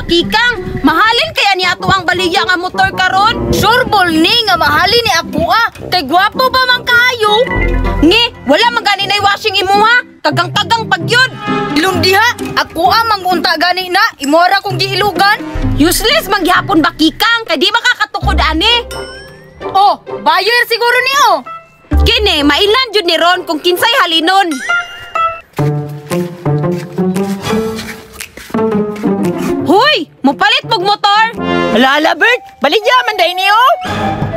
Bakikang, mahalin kaya ni ato ang baligya nga motor karon? Sure ball ni nga mahalin ni ako ah. Kay gwapo pa man kaayo. Ngi, wala man gani nay washing imuha. Kagang-kagang pagyud. Ilong diha, ako ah mangunta gani na. Imora kong giilugan. Useless man gihapon bakikang kay di makakatukod ani. Oh, buyer siguro ni oh. Kini, mailan jud ni Ron kung kinsay halinon. Huy, mupalit mog motor. Ala, ala, Bert, baligya man dahil niyo.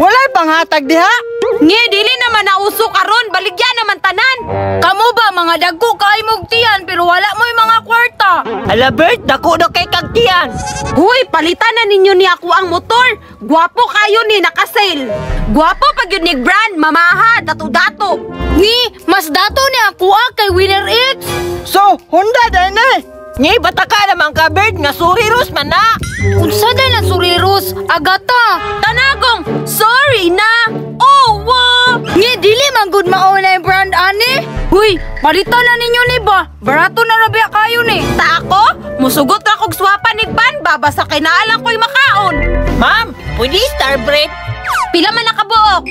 Walay panghatag diha. Ngi, dili naman nauso karon, baligya naman tanan. Kamo ba mga dagko kay mog tiyan pero wala mo'y mga kwarta. Ala, Bert, dako daw kay kagtiyan. Huy, palitan na ninyo ni ako ang motor. Gwapo kayo ni nakasale. Gwapo pag yun ni brand, mamaha, dato-dato. Ngi, mas dato ni ako ah kay Winner X. So, Honda dahil na. Ngi, bataka naman ka, Bert, nga suriros man na. Unsa day na suriros, agata. Tanagong, sorry na. Oh, wow. Ngi, dili man gud mao na yung brand ani. Huy, palitan na ninyo ni ba? Barato na rabi kayo ni. Ta ako, musugot ra kog swapa ni ban, babasa kay naalang ko'y makaon. Ma'am, pwede star break. Pila man nakabuok?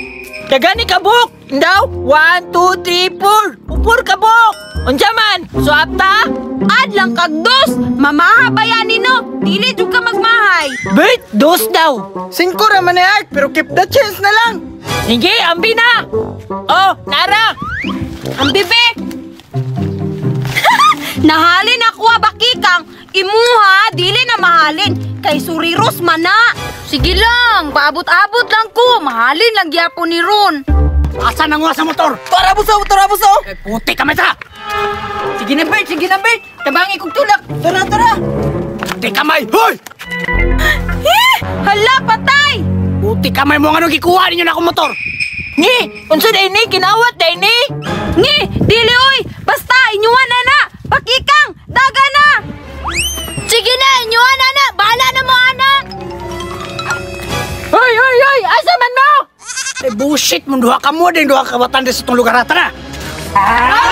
Dagani ka buok. Ndaw, 1, 2, 3, 4. Upur ka buok. Unsa man, swap ta? Adlang kag dos, mamaha ba yan nino? Dili jud ka magmahay. Bert, dos daw. Singko ra man ni Art, pero keep the change na lang. Sige, ambi na. Oh, nara. Ang bibi. Nahalin ako bakikang. Imuha, dili na mahalin. Kay suriros man na. Sige lang, paabot-abot lang ko. Mahalin lang gyapon ni Ron. Asa nang sa motor? Tara buso, tara buso. Eh, puti ka ta. Sige na, Bert, sige na, Bert. Tabangi kong tulak. Tara, tara. Puti kamay, hoy! Eh, hala, patay! Puti kamay mo nga nung gikuha ninyo na akong motor. Ngi, unsa day ni kinawat day ni? Ngi, dili oy. Basta inyuan na na. Bakikang, daga na. Sige na, inyuan na na. Bahala na mo, anak. Hoy, hoy, hoy, asa man mo? Eh, bullshit mo, duha ka mo din, duha ka watan sa itong lugar. Tara! Ah!